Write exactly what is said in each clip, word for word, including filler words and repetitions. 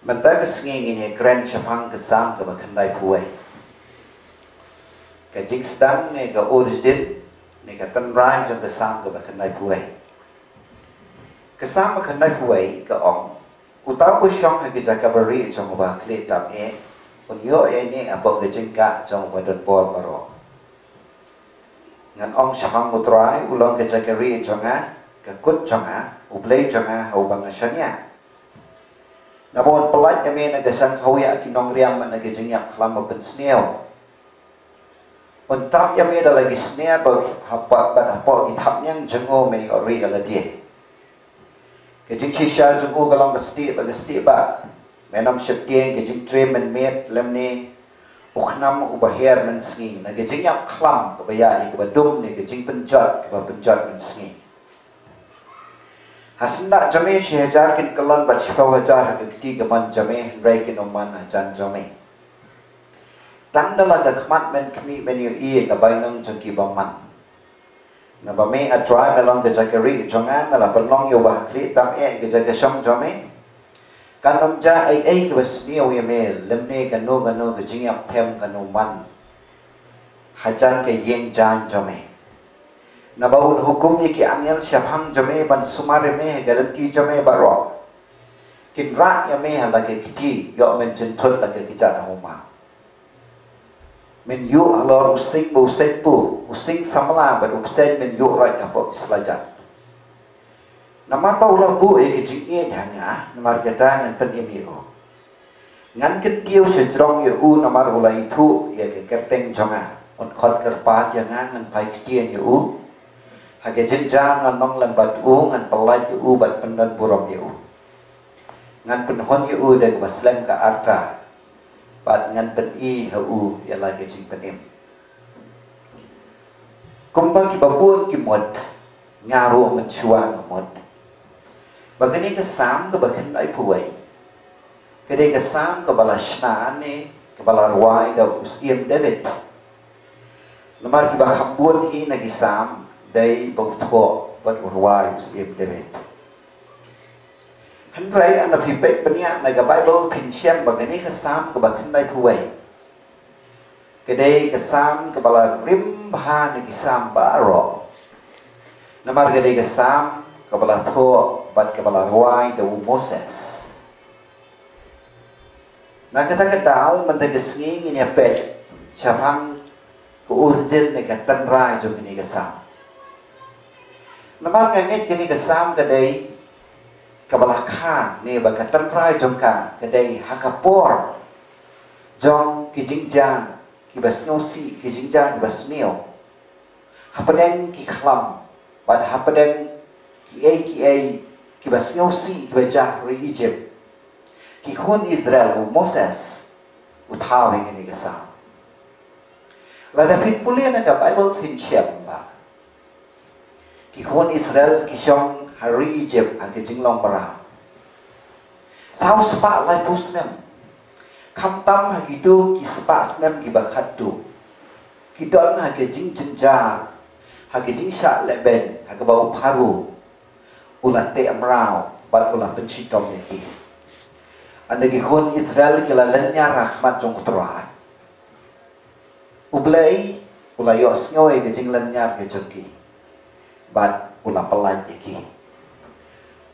Mynta ka sngi ngin ïa kren shaphang ka Salm kaba khyndaiphew wei. Ka jingsdang ne ka origin ne ka tynrai jong ka Salm kaba khyndaiphew wei. Ka Salm ba khyndaiphew wei ka ong, uta uba shong ha ka jaka barieh jong uba khlieh tam eh, un ïoh ïa ine hapoh ka jingkah jong uba don bor baroh. Ngan ong shaphang U Trai, u long ka jaka rieh jong nga, ka kut jong nga, U Blei jong nga ha uba nga shaniah. Naba un pyllait ïa me na ka shangkhawiah ki nongriam bad na ka jingïap khlam ba pynsniew. Un tap ïa me da la ki snier bad hapoh, bad hapoh ki thapniang jong u men ïoh rieh ïa lade. Ka jingshisha jong u ka long ka stieh bad ka stieh bah. Men ym sheptieng ka jingtriem mynmiet lymne u khnam uba her mynsngi. Na ka jingïap khlam kaba ïaid ïa kaba dum ne ka jingpynjot kaba pynjot mynsngi. Ha syndah jong me shi hajar kin kyllon bad shiphew hajar ha ka kti kamon jong me, hynrei kin ym man hajan jong me. Tang da la ka khmat men khmih men ïohi ïa ka bainong jong ki bymman. Naba me, A Trai, me long ka jaka rieh jong nga, me la pynlong ïa uba khlieh tam eh ka jaka shong jong me. Kan ym jia ei ei kaba sniew ïa me, lymne kano kano ka jingïap them kan ym man hajan ka ïing jaiñ jong me. Naba un hukum ïa ki angel shaphang jong me ban sumar ïa me ha ka lynti jong me baroh. Kin rah ïa me ha la ka kti, ïoh men jynthut la ka kjat huma. Men ïuh halor u sing ba u seiñ buh, u sing samla bad u bseiñ men ïuh roit hapoh ki sla jan. Namar ba u la buh ïa ka jingïeit ha nga, namar kata ngan pynim ïa u. Ngan kyntiew sha jrong ïa u namar u la ithuh ïa ka kyrteng jong nga. Un khot kyrpad ïa nga, ngan phai ktien ïa u. Ha ka jynjar ngan nonglang bad u, ngan pyllait ïa u bad pyndon burom ïa u. Ngan pynhun ïa u da kaba slem ka arta bad ngan pyni ha u ïa la ka jingpynim. Kumba kiba bun ki mut, nga ruh mynshuwa nga mut ba kane ka Salm kaba khyndaiphew wei ka dei ka Salm kaba la shna ne kaba la rwai da u Syiem David. Namar kiba kham bun hi na ki Salm dei ba u thoh bad u rwai u Syiem David. Hynrei haba phi peit bniah na ka Baibl phin shem ba kane ka Salm kaba khyndaiphew wei ka dei ka Salm kaba la rim bha na ki Salm baroh. Namar ka dei ka Salm kaba la thoh bad kaba la rwai da u Moses. Na kata ka daw mynta ka sngi ngin ïa peit shaphang ka origin ne ka tynrai jong kane ka Salm. Namar nga ngeit kane ka Salm ka dei kaba la kha ne ba ka tynrai jong ka ka dei ha ka por jong ki jingjia kiba sngewsih, ki jingjia kiba sniew. Hapdeng ki khlam bad hapdeng kiei kiei kiba sngewsih kiba jia ha ri Egypt, ki khun Israel, u Moses u thaw ïa kane ka Salm. Lada phin pule na ka Baibl phin shem ba ki khun Israel ki shong ha ri Egypt ha ka jinglong mraw saw spah laiphew snem. Khamtam ha kito ki spah snem kiba khatduh ki don ha ka jingjynjar, ha ka jingshah lehbeiñ, ha kaba u Pharaoh u la teh mraw bad u la pynshitom ïa ki. Hynda ki khun Israel ki la lynñiar ha khmat jong U Trai, U Blei u la ïohsngew ïa ka jinglynñiar ka jong ki bad u la pyllait ïa ki.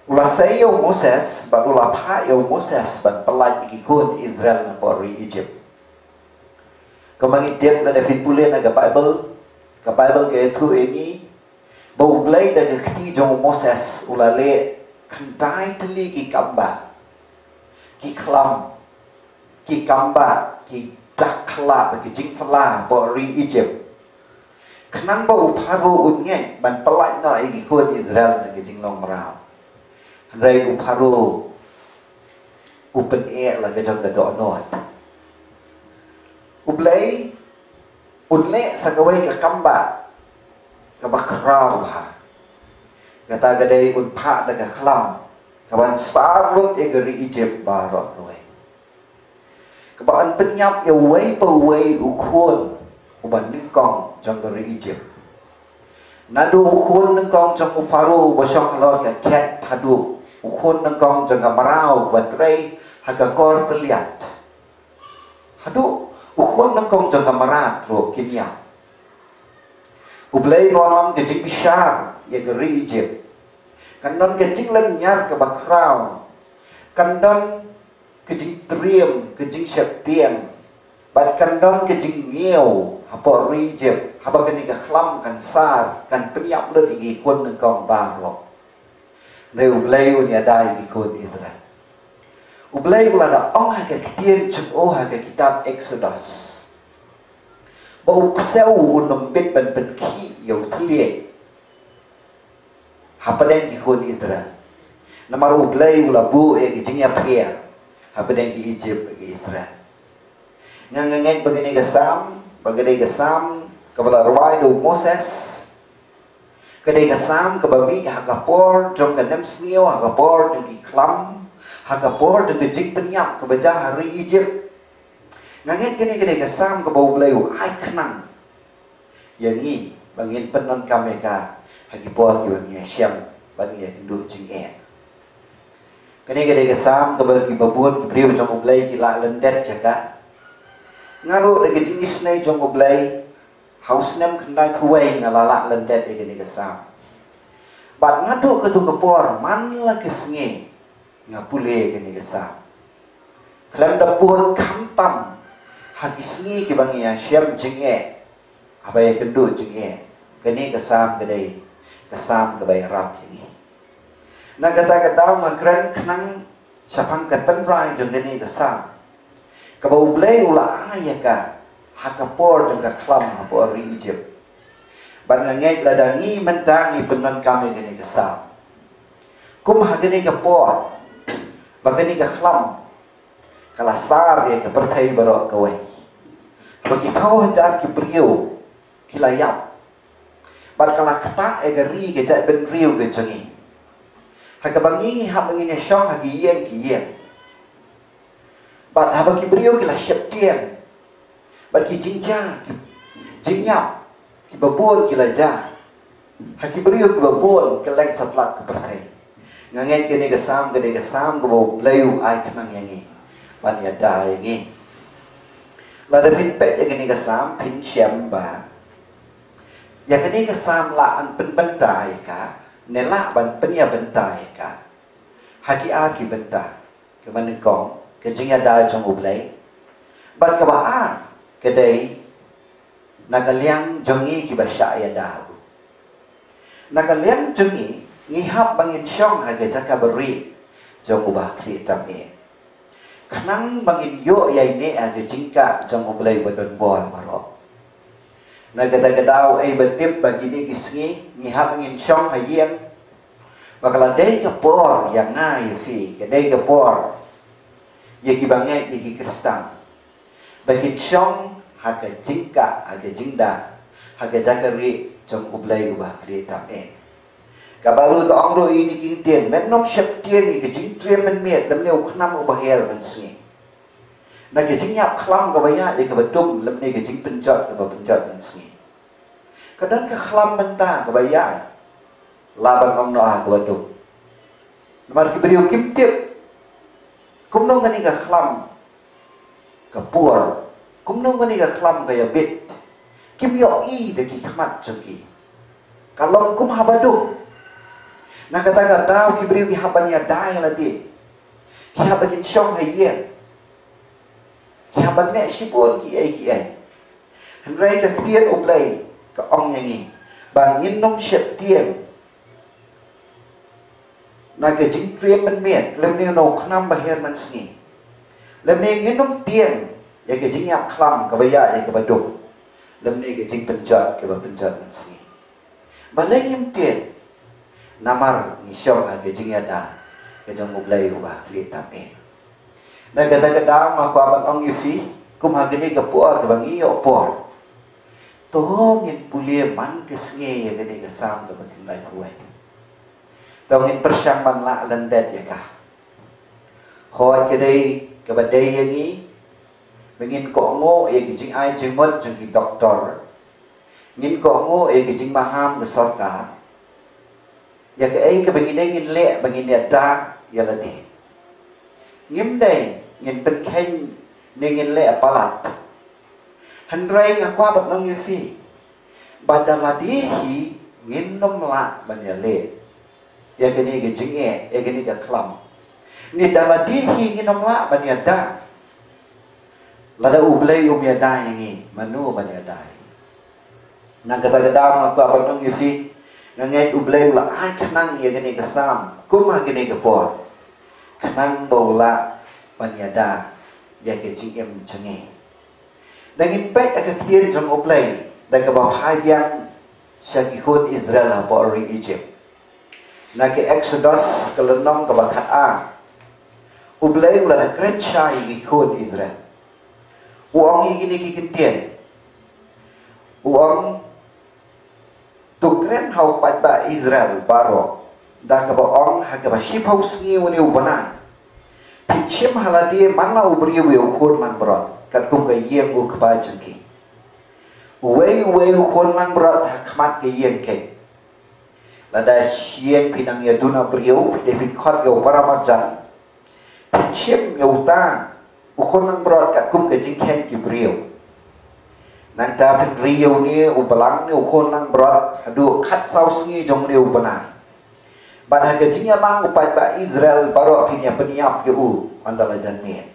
U la sei ïa u Moses bad u la phah ïa u Moses ban pyllait ïa ki khun Israel napoh ri Egypt. Kumba ngi tip lada phi pule na ka Baibl, ka Baibl ka ïathuh ïa ngi ba U Blei da ka kti jong u Moses u la leh khyndai tylli ki kambah, ki khlam, ki kambah, ki dak khlad, ki jingphylla hapoh ri Egypt. Khnang ba u Pharaoh un ngeit ban pyllait noh ïa ki khun Israel na ka jinglong mraw. Hynrei u Pharaoh u pyneh la ka jong ka dohnud. U Blei un leh sa kawei ka kambah kaba khraw bha. Kata ka dei un phah da ka khlam kaban sar lut ïa ka ri Egypt baroh kawei. Kaba yn pynïap ïa uwei pa uwei u khun uba nyngkong jong ka ri Egypt. Naduh u khun nyngkong jong u Pharaoh uba shong halor ka khet haduh u khun nyngkong jong ka mraw uba trei ha ka kor tylliat. Haduh u khun nyngkong jong ka mrad ruh kin ïap. U Blei u la lam ka jingbishar ïa ka ri Egypt. Kan don ka jinglynñiar kaba khraw. Kan don ka jingtriem, ka jingsheptieng. Bad kan don ka jingngiew hapoh ri Egypt, haba kane ka khlam kan sar, kan pynïap lut ïa ki khun nyngkong baroh. Hynrei U Blei un ïada ïa ki khun Israel. U Blei u la da ong ha ka ktien jong u ha ka kitab Exodus ba u ksew un ym bit ban pynkhih ïa u thylliej hapdeng ki khun Israel. Namar U Blei u la buh ïa ki jingïapher hapdeng ki Egypt bad ki Israel. Nga, nga ngeit ba kane ka Salm, ba kane ka Salm kaba la rwai da u Moses, ka dei ka Salm kaba mih ha ka por jong ka nemsniew, ha ka por jong ki khlam, ha ka por jong ka jingpynïap kaba jia ha ri Egypt. Nga ngeit kane ka dei ka Salm kaba U Blei u ai khnang ïa ngi ba ngin pyndonkam ïa ka ha ki por kiba ngi ïashem bad ngi ïakynduh jingeh. Kane ka dei ka Salm kaba kiba bun ki briew jong U Blei ki la lyndet ïa ka. Nga ruh da ka jingisynei jong U Blei, ha u snem khyndaiphew wei nga la lah lyndet ïa kane ka Salm. Bad naduh kato ka por man la ka sngi nga pule ïa kane ka Salm. Khlem da bun khamtam ha ki sngi kiba ngi ïashem jingeh, haba ïakynduh jingeh, kane ka Salm ka dei ka Salm kaba ïarap ïa ngi. Na kata ka daw nga kren khnang shaphang ka tynrai jong kane ka Salm kaba U Blei u la ai ïa ka ha ka por jong ka khlam hapoh ri Egypt. Bad nga ngeit lada ngi mynta ngi pyndonkam ïa kane ka Salm, kum ha kane ka por ba kane ka khlam ka la sar ïa ka pyrthei baroh kawei, ba ki phew hajar ki briew ki la ïap. Bad ka la ktah ïa ka ri ka jaitbynriew ka jong ngi, ha kaba ngi ngi hap ngin ïashong ha ki ïing ki ïing. Bad haba ki briew ki la sheptieng, bad ki jingjia, ki jingïap kiba bun ki la jia ha ki briew kiba bun kylleng satlak ka pyrthei. Nga ngeit kane ka Salm ka dei ka Salm kaba U Blei u ai khnang ïa ngi ban ïada ïa ngi. Lada phin peit ïa kane ka Salm phin shem ba ïa kane ka Salm lah ban pynbynta ïa ka, ne lah ban pynïabynta ïa ka ha ki ar ki bynta. Kaba nyngkong ka jingïada jong U Blei, bad kaba ar ka dei na ka liang jong ngi kiba shah ïada ha u. Na ka liang jong ngi, ngi hap ba ngin shong ha ka jaka barieh jong U Bakhlieh tam eh, khnang ba ngin ïoh ïaineh ha ka jingkah jong U Blei ba don bor baroh. Na kata ka daw, ei ba tip ba kine ki sngi ngi hap ba ngin shong ha ïing, ba ka la dei ka por ïa nga ïa phi, ka dei ka por ïa kiba ngeit, ïa ki Khristan, ba kin shong ha ka jingkah, ha ka jingda, ha ka jaka rieh jong U Blei U Bakhlieh tam eh. Ka Baibl ka ong ruh ïa kine ki ktien, men nym sheptieng ïa ka jingtriem mynmiet lymne u khnam uba her mynsngi. Na ka jingïap khlam kaba ïaid ïa kaba dum lymne ka jingpynjot kaba pynjot mynsngi. Ka don ka khlam mynta kaba ïaid, lah ban ong noh ha kaba dum. Namar ki briew kim tip kumno kane ka khlam ka pur, kumno kane ka khlam ka ïabit. Kim ïohi da ki khmat jong ki, ka long kum haba dum. Na kata ka daw ki briew ki hap ban ïada ïa lade, ki hap ban shong ha ïing, ki hap ban leh shibun kiei kiei. Hynrei ka ktien U Blei ka ong ïa ngi ba ngin nym sheptieng na ka jingtriem mynmiet lymne na u khnam ba her mynsngi, lymne ngin nym tieng ïa ka jingïap khlam kaba ïaid ïa kaba dum, lymne ka jingpynjot kaba pynjot mynsngi. Balei ngim tieng? Namar ngi shong ha ka jingïada ka jong U Blei U Bakhlieh tam eh. Na kata ka daw nga kwah ban ong ïa phi, kum ha kane ka por kaba ngi ïoh por, to ngin pule man ka sngi ïa kane ka Salm kaba khyndai phew wei. To ngin pyrshang ban lah lyndet ïa ka. Hooid, ka dei kaba dei ïa ngi ba ngin kohnguh ïa ki jingai jingmut jong ki doktor, ngin kohnguh ïa ki jingmaham ka sorkar ïa kaei kaba ngi dei ngin leh ba ngin ïada ïa lade. Ngim dei ngin pynkheiñ ne ngin leh palat. Hynrei nga kwah ban ong ïa phi ba da lade hi ngin ym lah ban ïaleh ïa kane ka jingeh, ïa kane ka khlam. Ne da lade hi ngin ym lah ban ïada. Lada U Blei um ïada ïa ngi, mano ban ïada ïa ngi? Na kata ka daw nga kwah ban ong ïa phi, nga ngeit U Blei u la ai khnang ïa kane ka Salm kum ha kane ka por, khnang ba u lah ban ïada ïa ka jingim jong ngi. Da ngin peit ha ka ktien jong U Blei da kaba phai biang sha ki khun Israel hapoh ri Egypt. Na ka Exodus ka lynnong kaba khat ar, U Blei u la kren shai ïa ki khun Israel. U ong ïa kine ki ktien. U ong, to kren ha u paidbah Israel baroh da kaba ong ha kaba shiphew sngi une u bnai, phin shim ha lade man la u briew ïa u khun langbrot katkum ka ïing u kpa jong ki. Uwei uwei u khun langbrot ha khmat ka ïing keiñ. Lada sha ïing phi nang ïaduna briew, phi dei phin khot ïa u paramarjan, phin shim ïa uta u khun langbrot katkum ka jingkheiñ ki briew. Nangta phin ri ïa une u balang ne u khun langbrot haduh khatsaw sngi jong une u bnai. Bad ha ka jingïalang u paidbah Israel baroh phin ïa pynïap ïa u ynda la jan miet.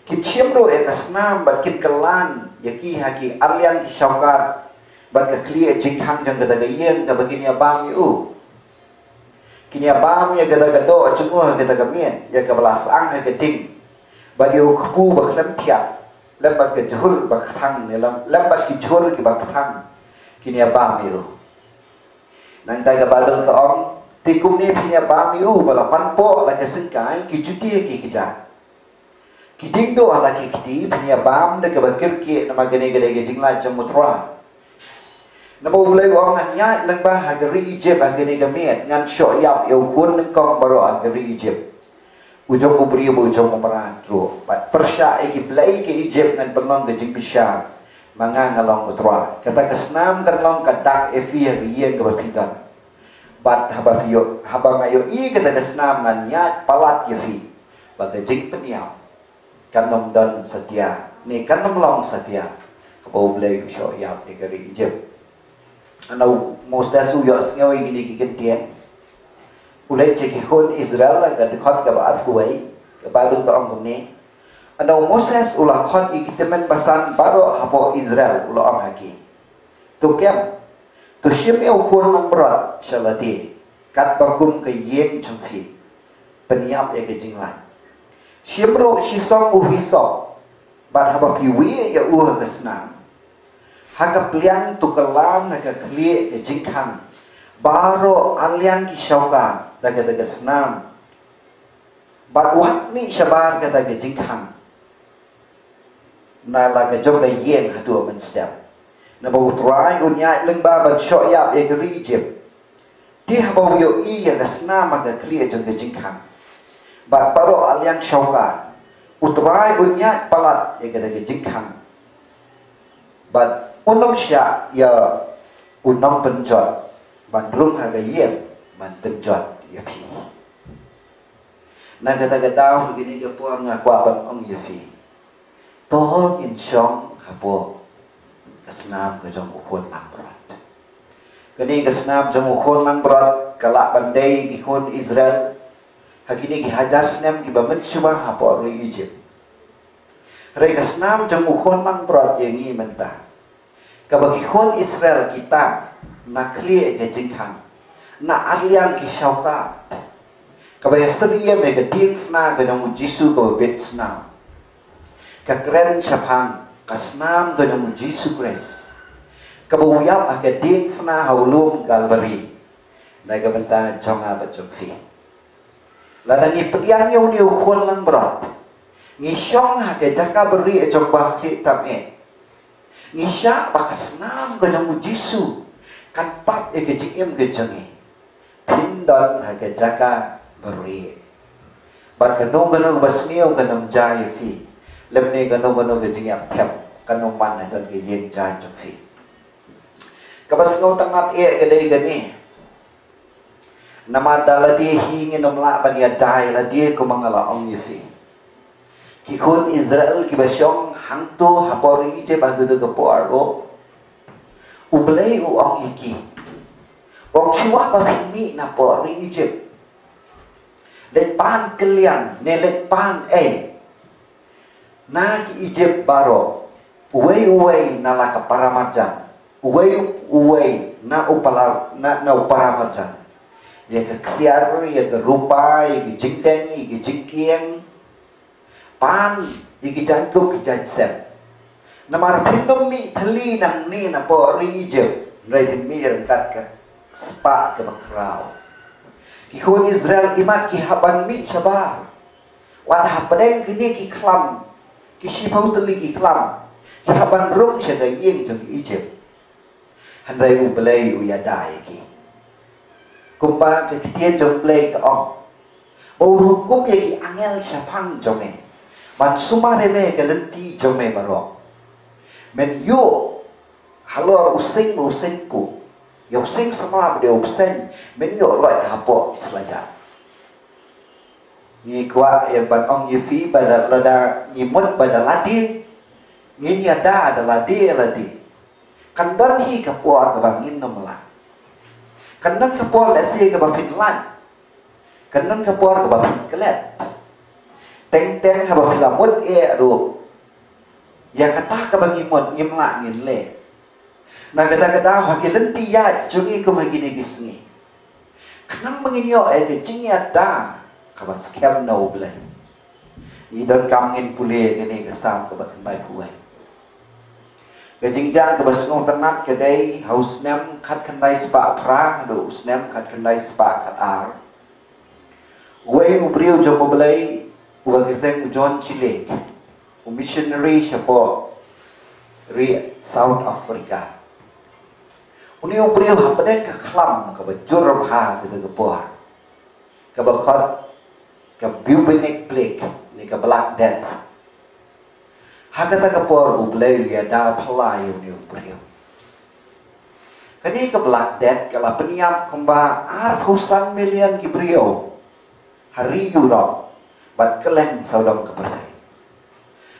Kin shim ruh ïa ka snam bad kin kylla ïa ki ha ki arliang ki shawkar bad ka khlieh jingkhang jong kata ka ïing kaba kin ïa bam ïa u. Kin ïa bam ïa kata ka doh jong u ha kata ka miet, ïa kaba la sah ha ka ding, bad ïa u kpu ba khlem thiah, lem bad ka jhur ba kthang ne lem, lem bad ki jhur kiba kthang kin ïa bam ïa u. Nangta ka Baibl ka ong, te kumne phin ïa bam ïa u ba la pan poh la ka syngkai, ki juti ki kjat. Ki diengduh ha la ki kti phin ïa bam da kaba kyrkieh, namar kane ka dei ka jinglait jong U Trai. Namar U Blei u ong, ngan ïaid lyngba ha ka ri Egypt ha kane ka miet, ngan shoh ïap ïa u khun nyngkong baroh ha ka ri Egypt, u jong u briew bad u jong u mrad ruh. Bad pyrshah ïa ki blei ka Egypt ngan pynlong ka jingbishar, ma nga nga long U Trai. Kata ka snam kan long ka dak ïa phi ha ka ïing kaba phi don. Bad haba phi ïoh, haba nga ïohi kata ka snam ngan ïaid palat ïa phi, bad ka jingpynïap kan ym don satia, ne kan ym long satia, haba U Blei u shoh ïap ïa ka ri Egypt. Haba u Moses u ïohsngew ïa kine ki ktien, u leit sha ki khun Israel, ha ka dkhot kaba arphew wei, ka Baibl ka ong kumne. Haba u Moses u la khot ïa ki tymmen basan baroh hapoh Israel, u la ong ha ki, to kem, to shim ïa u khun langbrot sha lade, katba kum ka ïing jong phi, pynïap ïa ka jinglait. Shim ruh shisong u hisop, bad haba phi wieh ïa u ha ka snam, ha ka pliang to kylla ha ka khlieh ka jingkhang baroh arliang ki shawkar da kata ka snam. Bad wat mih shabar kata ka jingkhang na la ka jong ka ïing haduh mynstep. Naba U Trai un ïaid lyngba ban shoh ïap ïa ka ri Egypt. Te haba u ïohi ïa ka snam ha ka khlieh jong ka jingkhang, bad baroh arliang shawkar, U Trai un ïaid palat ïa kata ka jingkhang. Bad un ym shah ïa u nongpynjot ban rung ha ka ïing ban pynjot ïa phi. Na kata ka daw ha kine ki por nga kwah ban ong ïa phi, to ngin shong hapoh ka snam ka jong u khun langbrot. Kane ka snam jong u khun langbrot ka lah ban dei ki khun Israel ha kine ki hajar snem kiba mynshuwa hapoh ri Egypt. Hynrei ka snam jong u khun langbrot ïa ngi mynta, kaba ki khun Israel ki tap na khlieh ka jingkhang, na arliang ki shawkar, kaba ïa syriem ïa ka diengphna ka jong u Jisu kaba bit snam, ka kren shaphang ka snam ka jong u Jisu Khrist, kaba u ïap ha ka diengphna ha u lum Kalbari na ka bynta jong nga bad jong phi. Lada ngi pdiang ïa une u khun langbrot, ngi shong ha ka jaka barieh jong ba khlieh tam eh, ngi shah ba ka snam ka jong u Jisu kan pap ïa ka jingim ka jong ngi, phin don ha ka jaka barieh. Bad kano kano kaba sniew kan ym jia ïa phi, lymne kano kano ka jingïap thep kan ym wan hajan ka ïing jaiñ jong phi. Kaba sngewtynnat eh ka dei kane. Namar da lade hi ngin ym lah ban ïada ïa lade, kumba nga la ong ïa phi. Ki khun Israel kiba shong hangto hapoh ri Ijip ha kata ka por, U Blei u ong ïa ki, u ong, shuwa ba phin mih napoh ri Ijip, leit pan kylliang ne leit pan ei na ki Ijip baroh, uwei uwei na la ka paramarjan, uwei uwei na u pala-, na, na u paramarjan. Ïa ka ksiar, ïa ka rupa, ïa ki jingdeng, ïa ki jingkieng, pan ïa ki jaiñkup ki jaiñsem. Namar phin ym mih thylli nangne napoh ri Ijip, hynrei phin mih ryngkat ka spah kaba khraw. Ki khun Israel imat ki hap ban mih shabar. Wat hapdeng kine ki khlam, ki shiphew tylli ki khlam, ki hap ban rung sha ka ïing jong ki Ijip. Hynrei U Blei u ïada ïa ki. Kumba ka ktien jong U Blei ka ong, ba u hukum ïa ki angel shaphang jong me ban sumar ïa me ha ka lynti jong me baroh. Men ïoh halor u sing bad u singpu, ïa u sing samla bad ïa u bseiñ, men ïoh loit hapoh ki slajat. Ngi kwah ïa ban ong ïa phi ba da, lada ngi mut ba da lade ngin ïada da lade ïa lade, kan don hi ka por kaba ngin ym lah. Kan don ka por lehse kaba phin lait. Kan don ka por kaba phin klet. Teng teng haba phi la mut eh ruh, ïa kata kaba ngi mut ngim lah ngin leh. Na kata ka daw ha ki lynti ïaid jong ngi kum ha kine ki sngi, khnang ba ngin ïoh ïa ka jingïada kaba skhem na U Blei, ngi donkam ngin pule ïa kane ka Salm kaba khyndai phew wei. Ka jingjia kaba sngewtynnat ka dei ha u snem khatkhyndai spah phra haduh u snem khatkhyndai spah khatar, uwei u briew jong U Blei uba kyrteng u John Chilek, u missionary shapoh ri South Africa. Une u briew hapdeng ka khlam kaba jur bha ha kata ka por, kaba khot ka bubonic plague ne ka Black Death. Ha kata ka por U Blei u ïada phylla ïa une u briew. Kane ka Black Death ka la pynïap kumba arphew san million ki briew ha ri Europe bad kylleng sawdong ka pyrthei.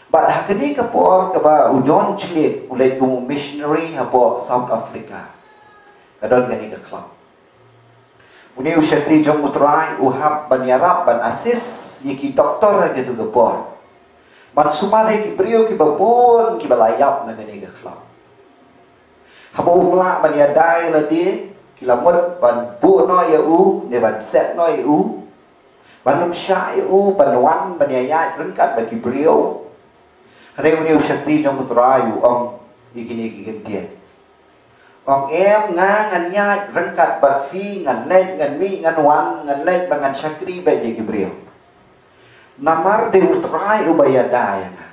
Bad ha kane ka por kaba u John Chilek u leit kum u missionary hapoh South Africa, ka don kane ka khlam. Une u shakri jong U Trai u hap ban ïarap ban assist ïa ki doktor ha katu ka por ban sumar ïa ki briew kiba bun kiba la ïap na kane ka khlam. Haba um lah ban ïada ïa lade, ki la mut ban buh noh ïa u ne ban set noh ïa u, ban ym shah ïa u ban wan ban ïaid ryngkat bad ki briew. Hynrei une u shakri jong U Trai u ong ïa kine ki kyntien. Ong, em, nga ngan ïaid ryngkat bad phi, ngan leit ngan mih ngan wan, ngan leit ba ngan shakri bad ïa ki briew. Namar dei U Trai uba ïada ïa nga.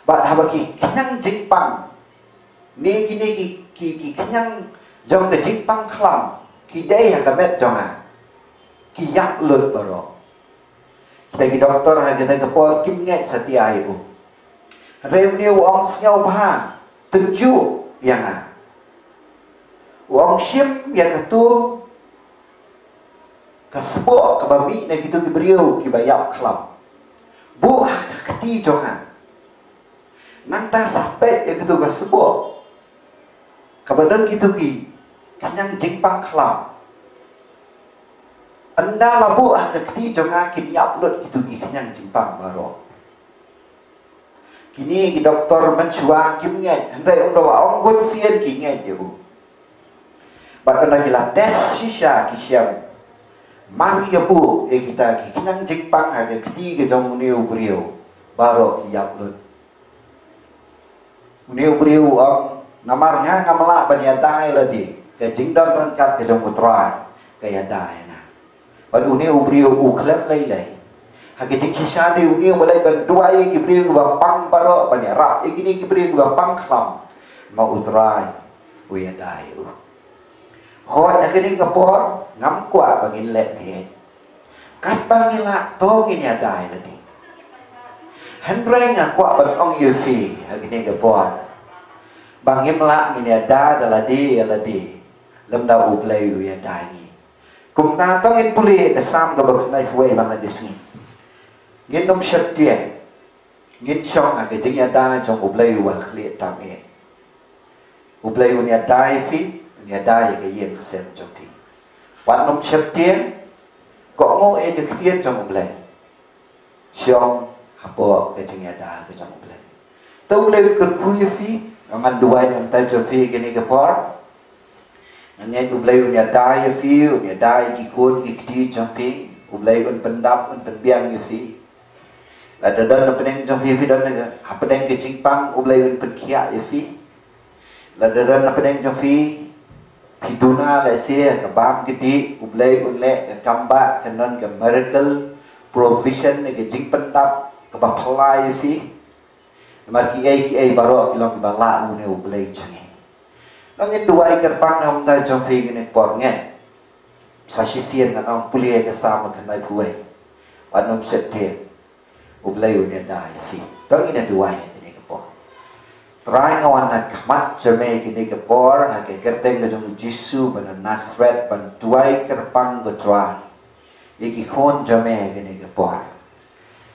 Bad haba ki khñiang jingpang ne kine ki, ki, ki khñiang jong ka jingpang khlam ki dei ha ka met jong nga, ki ïap lut baroh. Kita ki doktor ha kata ka por kim ngeit satia ïa u. Hynrei une u ong, sngewbha, tynjuh ïa nga. U ong, shim ïa katu ka sboh kaba mih na kitu ki briew kiba ïap khlam, buh ha ka kti jong nga. Nangta sa peit ïa kitu ka sboh kaba don kitu ki khñiang jingpang khlam. Ynda la buh ha ka kti jong nga kin ïap lut kitu ki khñiang jingpang baroh. Kine ki doktor mynshuwa kim ngeit, hynrei ynda u la ong bunsien ki ngeit ïa u. Bad ynda ki la test shisha ki shem, mar ïa buh ïa kita ki khñiang jingpang ha ka kti ka jong une u briew, baroh ki ïap lut. Une u briew u ong, namar nga ngam lah ban ïada ïa lade, ka jingdon ryngkat ka jong U Trai ka ïada ïa nga. Bad une u briew u khlem lei lei. Ha ka jingshisha dei une uba leit ban duwai ïa ki briew kiba pang baroh, ban ïarap ïa kine ki briew kiba pang khlam. Ma U Trai u ïada ïa u. Hooid, ha kane ka por ngam kwah ba ngin leh bieit. Katba ngi lah to ngin ïada ïa lade. Hynrei nga kwah ban ong ïa phi ha kane ka por ba ngim lah ngin ïada da lade ïa lade lymda U Blei u ïada ïa ngi. Kumta to ngin pule ka Salm kaba khyndai phew wei ban la ka sngi. Ngin ym sheptieng. Ngin shong ha ka jingïada jong U Blei uba khlieh tam eh. U Blei un ïada ïa phi, un ïada ïa ka ïing ka sem jong phi. Wat nym sheptieng, kohnguh ïa ka ktien jong U Blei. Shong hapoh ka jingïada ka jong U Blei. To U Blei un kyrkhu ïa phi, nga ngan duwai na ka bynta jong phi kane ka por. Nga ngeit U Blei un ïada ïa phi, un ïada ïa ki khun ki kti jong phi. U Blei un pyndap, un pynbiang ïa phi. Lada don na pdeng jong phi, phi don na, ha pdeng ka jingpang, U Blei un pynkhiah ïa phi. Lada don na pdeng jong phi, phi duna lehse ka bam ka dih, U Blei un leh ka kambah, kan don ka miracle, provision, ne ka jingpyndap kaba phylla ïa phi. Namar kiei kiei baroh ki long kiba lah une U Blei jong ngi. Ngan duwai kyrpang na ka bynta jong phi kane ka por, ngeit sa shisien ngan ong pule ka Salm khyndai phew wei. Wat nym sheptieng. U Blei un ïada ïa phi. To ngin ïa duwai kane ka por. Trai, nga wan ha khmat jong me kane ka por, ha ka kyrteng ka jong U Jisu ba na Nasareth, ban duwai kyrpang, ko Trai, ïa ki khun jong me kane ka por.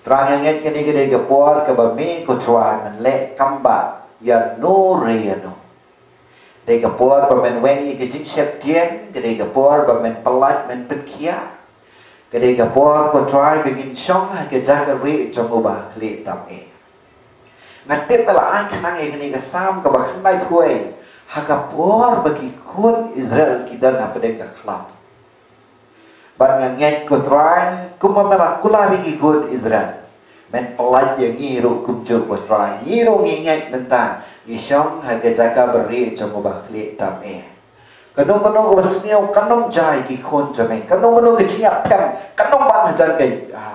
Trai, nga ngeit kane ka dei ka por kaba me, ko Trai, men leh kambah ïa no re ïa no. Ka dei ka por ba men weng ïa ka jingsheptieng, ka dei ka por ba men pyllait, men pynkhiah. Ka dei ka por, ko Trai, ba ngin shong ha ka jaka rieh jong uba khlieh tam eh. Nga tip ba la ai khnang ïa kane ka Salm kaba khyndai phew wei ha ka por ba ki khun Israel ki don ha pdeng ka khlam. Bad nga ngeit, ko Trai, kumba me la kular ïa ki khun Israel, men pyllait ïa ngi ruh kumjuh, ko Trai. Ngi ruh ngi ngeit mynta ngi shong ha ka jaka ba rieh jong uba khlieh tam eh. Kano kano kaba sniew kan ym jia ïa ki khun jong me, kano kano ka jingïaphem kan ym ban hajan ka,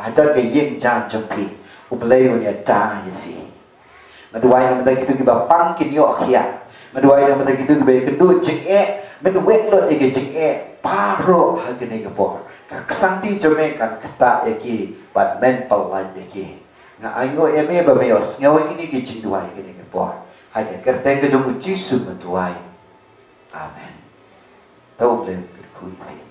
hajan ka ïing jong phi. U Blei un ïada ïa phi. Nga duwai na ka bynta kito kiba pang kin ïoh khiah. Nga duwai na ka bynta kito kiba ïakynduh jingeh, men weng lut ïa ka jingeh baroh ha kane ka por. Ka ksangti jong me kan ktah ïa ki bad men pyllait ïa ki. Nga ainguh ïa me ba me ïohsngew ïa kine ki jingduwai ha kane ka por. Ha ka kyrteng ka jong U Jisu nga duwai. Amen. To U Blei un kyrkhu ïa phi.